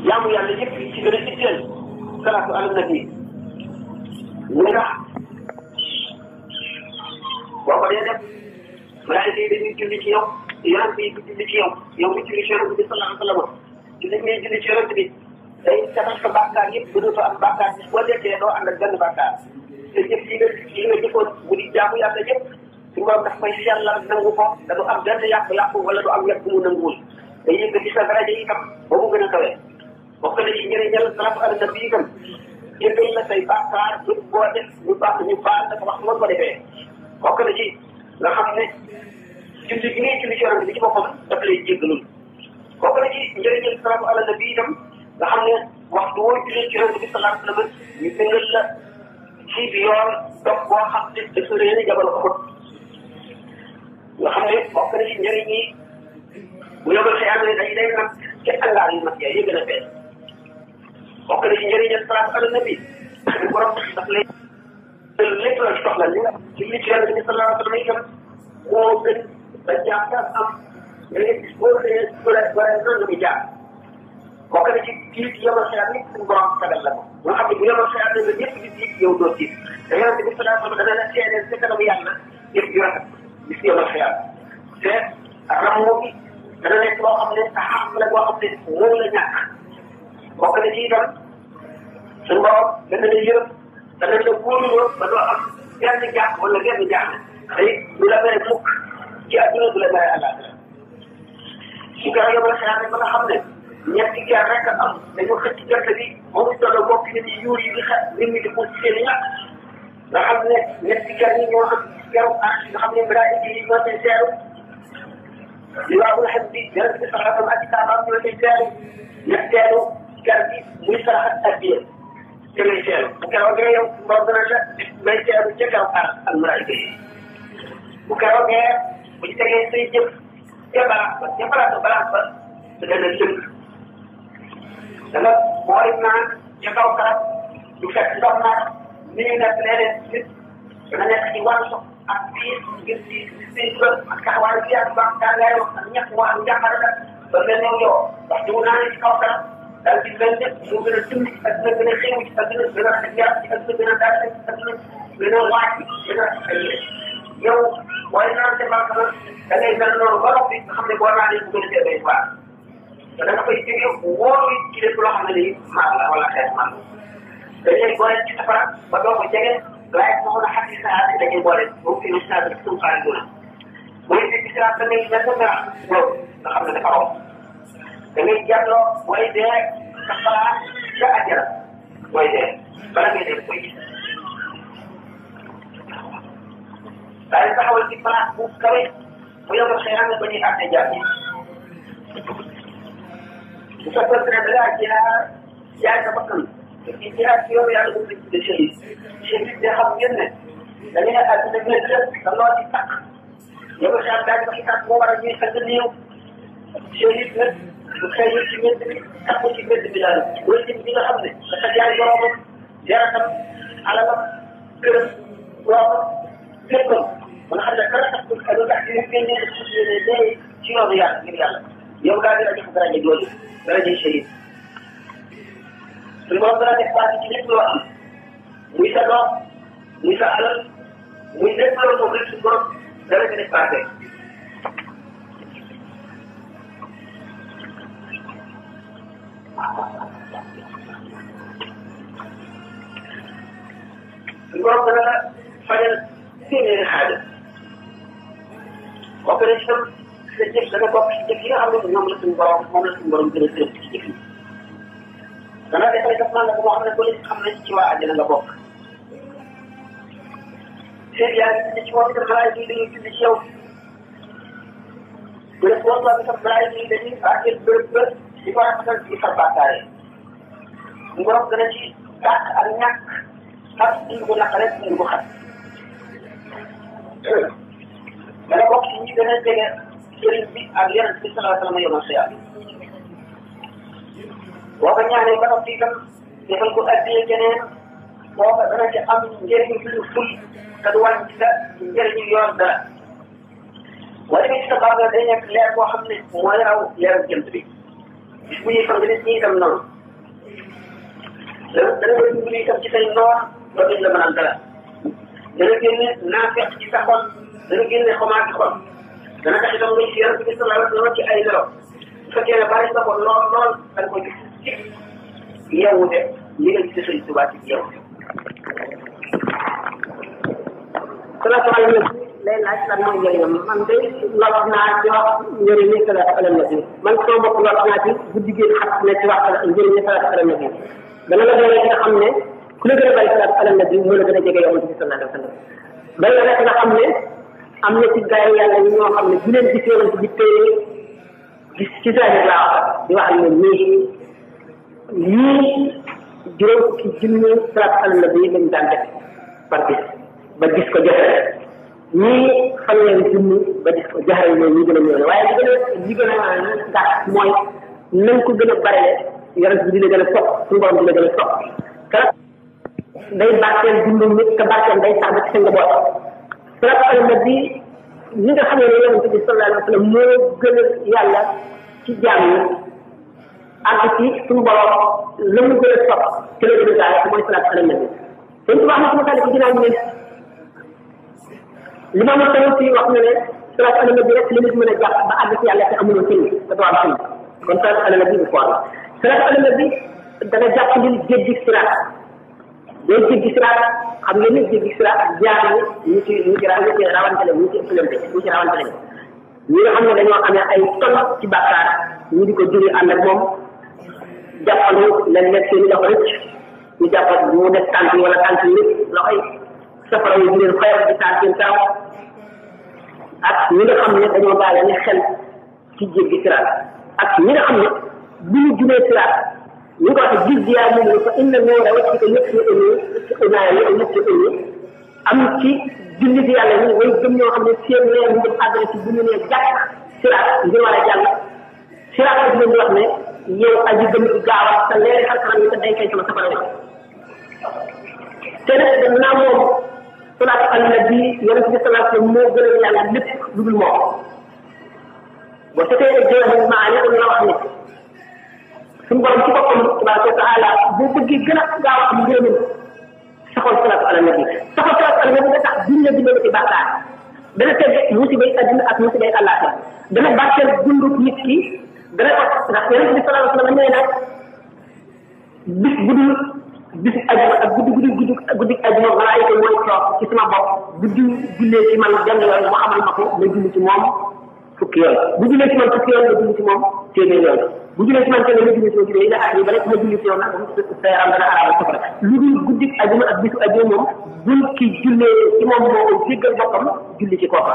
jaamu yàlla yëpp ci gën a itteel salaatu ala nabi mu ndax boo ko dee def malaayika yi dañuy julli ci yow yonent bi julli ci yow yow mi julli ci yonent bi sallallahu alayhi wa sallam ci dañ lay julli ci yonent bi day setal sa bàkkaar yëpp mënatoo am bàkkaar bis boo dekkee doo ànd ak benn bàkkaar te jëf yi nga jëfoon bu di jaamu yàlla yëpp su borom daf koy sellal nangu ko da du am benn yàqu-yàqu wala du am yàq bu mu nanguwul day yëkkati sa daraja itam ba mu gën a kawe bokk na ci njëriñal salaatu ala nabi itam jéggal la say bàkkaar bu boo def ñu baax ñu baal dafa wax nga ko defee bokk na ci nga xam ne julli bi ngay julli ci yonent bi ci boppam daf lay jéggalul bokk na ci njëriñal salaatu ala nabi itam nga xam ne waxtu woo julli ci yonent bi sallallahu alayhi wa sallam ñu bindal la ci bi yoon dox boo xam ne dafa réer jabal Uhud nga xam ne bokk na ci njëriñ yi bu yóbbal xëy na day day nag ci angaar yu mag yi gën a fees bokk na ci njëriñal salaatu ala nabi borom daf lay lépp la ci soxla li nga ci li ci yonent bi sallallahu alayhi wa sallam itam moo gën ba jaakaar am da ngay gis boo xëyee bare noonu la muy jaar bokk na ci tiit yomal xëy na suñu borom sagal la ko nga xam ne bu yomal xëy na nga ñëpp di tiit yow doo tiit te yonent bi sallallahu alayhi wa sallam dana la seedeel sa kanamu yàlla yëpp yu rafet gis yomal xëy na te ramoo bi dana nekk loo xam ne sa xam la boo xam ne moom la ñàkk bokk na ci itam suñu borom dana la yërëm dana la wóoruloo ba doo am genn jàpp wala genn jaaxle te du la mere mukk ci àdduna du la mere àllaaxira su ko yomal xëy na ba nga xam ne ñetti keer rek a am dañoo xëcc gerte bi moom it doon bokk nit yi yuur yi di xa nit ñi di ko ci seen i ñàkk nga xam ne ñetti keer yi ñoo xam keru aar nga xam ne balaa indi yi ñoo koy seeru li waa bu xam bi yonent bi sallallahu alayhi wa sallam ak saabaam ñoo koy seeru ñetteelu ker bi muy sarax ak addiya te lay seeru bu keroogee yow mboq dana la may seeru ca keru aar ak malaayika yi bu keroogee bu ñu tegee say jëf ca balaas ba te dana lëkk danga booy naan ca kaw garab du fekk ndox naan ni ñu nekk léeg-léeg nit dana nekk ci wàllu ak biir ngir ci bët ak taxawaay bi ak baax tàngaay wax ak ñett moo am njàqare la ba mel ne yow wax dëgg naa ne ci kaw garab daal di mel ne mu gën a dund ak dina gën a xéew ci ak dina gën a rafet yaram ci ak dina gën a daal ak dina gën a waaj gën a rafet ay yow booy naan ca baax na da ngay mel noonu ba noppi nga xam ne boo naanee bu gën a tee day baax te da nga koy jógee wóoru ci lépp loo xam ne nii maag la wala xeet maag dañ lay boole ci safara ba doo ko jege waaye moo mën a xam ne saa si dañuy boole moom fi mu saa si suñu xaar yi mooy ci saa da ngay mel ne merax boobu nga xam ne dafa raw da ngay jàlloo booy dee sa xalaat ca àjjana booy dee bala ngay dee koy gis daal di taxawal ci place bu kawe bu yóbbu xëy na ba ñuy àtte jaar yi bu fekkoon ne da ngaa jaay sa bakkan te ci jihaad ci yoonu yàlla bu de shahid shahid de xam ngeen ne dañu ne àdduna bi nekk da loo ci takk yow xeex daal di ko ci takk moo war a ñuy fekk néew shahid nag bu xëy ci mbedd bi takku ci mbedd bi daal loolu ci bi nga xam ne dafa jaay boromam jaratam alalam këram doomam léppam ba nga xam ne dara tax ko lu tax ci ñu génnee ci dee ci yoonu yàlla ngir yàlla yow daal dina jox daraja jooju daraja shahid suñu borom dana def baati ci lépp loo am muy sa doom muy sa alal muy lépp loolu moom rek suñu borom dana ko def baate suñu borom dana la fajal téeméeri xaaja bokk na ci tam sa jëf dana bokk ci jëf yi nga xam ne ñoom la suñu borom moom la suñu borom gën a tënk ci jëf yi dana defal def naa la boo xam ne ba léegi xam nañ ci waa àjjana nga bokk seet yaa ngi ci moom itam malaay yi dañuy julli ci yow bërëb boobu la itam malaay yi dañuy bàkkee bërëb bërëb di ko rafetal di far bàkkaare ñu borom gën a ci dàq ak ñàkk xas indi ko naqare indi ko xas dana bokk ci ñi gën a jege sëriñ bi ak yonent bi sallallahu alayhi wa sallam yomal xiyaam boo ko ñaanee ba noppi itam defal ko addiyee keneen boo ko dana ci am njëriñ lu ful te du wàññi sa njëriñu yoon dara boo demee ci sa baax day nekk leer boo xam ne mooy raw leeru jant bi bis bu ñuy fang nit ñi itam noonu dana ko dimbali itam ci say noor ba duñ la mënal dara dana génne naafeq ci sa xol dana génne xomaat ci xol dana tax itam ngay yonent bi sallallahu alayhi wa sallam ci ay nelaw bu fekkee ne bari nga ko lool lool da nga ko gis ci yeewute li nga gis Sëriñ Tuubaa ci yeewu salaatu ala nabi lay laaj lan mooy njëriñam man de lool naa ci wax njëriñu salaatu ala nabi man sama bopp lool naa ci guddi gi xam ne ci wax njëriñu salaatu ala nabi dana la doole nga xam ne ku la gën a bari salaatu ala nabi moo la gën a jege yonent bi sallallahu alayhi wa sallam bari la nga xam ne am na ci gaay yàlla ñi ñoo xam ne bu leen gis yonent bi tey gis ci zahir laa wax di wax ne nii juróom fukki junni salaatu ala nabi lañ daan def par bis ba gis ko joxe ñii fanweeri junni ba gis ko joxe ñoom ñu gën a ñëw waaye li gën a ndax mooy nañ ko gën a barele yonent bi di la gën a sopp suñu borom di la gën a sopp te day barkeel dundu nit te barkeel day sax ba ci sa njaboot salaatu ala nabi li nga xam ne yonent bi sallallahu alayhi wa sallam moo gën a yàlla ci jaam yi àgg ci suñu borom la mu gën a sopp ci la gën a gaaw mooy salaatu ala nabi dañ ko wax na sama tànn ci ginnaaw ne li ma mën tamit wax na ne salaatu ala nabi rek li nit mën a jàpp ba àgg ci yàlla te amuloo sëñ te doo am sëñ kon salaatu ala nabi bu ko am salaatu ala nabi dana jàpp ndil jéggi siraat day jéggi siraat xam ngeen ni jéggi siraat jaar ñu ci rawante la ñu ci ëppalante ñu ci rawante lañ ñi nga xam ne dañoo amee ay ton ci bàkkaar ñu di ko jëri ànd ak moom jàppandu leen nekk seen i loxo rëcc ñu jàppat mu def tànk yi wala tànk yi yëpp loxoy safara yi di leen xeer di taal seen kaw ak ñi nga xam ne dañoo bàyyi ni xel ci jéggi siraat ak ñi nga xam ne bu ñu jubee siraat ñu ko wax gis yaa mu ne fa inna nuura wajhika yutfi'u am ci jullit yàlla ñi way gëm ñoo xam ne seen leer ñu dem àggale ci bu ñu nee jàkk siraat ngir war a jàll siraat daf leen di wax ne yow aji gëm ci gaawal sa leeri xar-xaram yi ko day kay sama safara wi te nag dem naa moom salaatu ala nabi yonent bi sallallahu alayhi wa sallam moo gën a yàlla lépp lu dul moom boo seetee Jawahirul Maani dañu la wax ne suñu borom ci boppam tabaraka wa taala boo bëggee gën a gaaw am ngërëmam saxoon salaatu ala nabi saxoon salaatu ala nabi nga tax duñ la bindee ci bàkkaar dana teg musibay adduna ak musibay àllaaxira dana barkeel dundu nit ki dana ko ndax yonent bi sallallahu alayhi wa sallam nee na bis bu dul bisu ajuma ak guddi ajuma malaayika mooy toog ci sama bopp bu jullee ci man benn yoon mu xamal ma ko ma julli ci moom fukki yoon bu jullee ci man fukki yoon ma julli ci moom téeméer yoon bu jullee ci man téeméer ma julli ci moom ci la ak yi ba rek ma julli ci yoon nag sa yaram dana araam safara lu dul guddi ajuma ak bisu ajuma moom bul ki jullee ci moom moo ko jéggal boppam julli ci kooka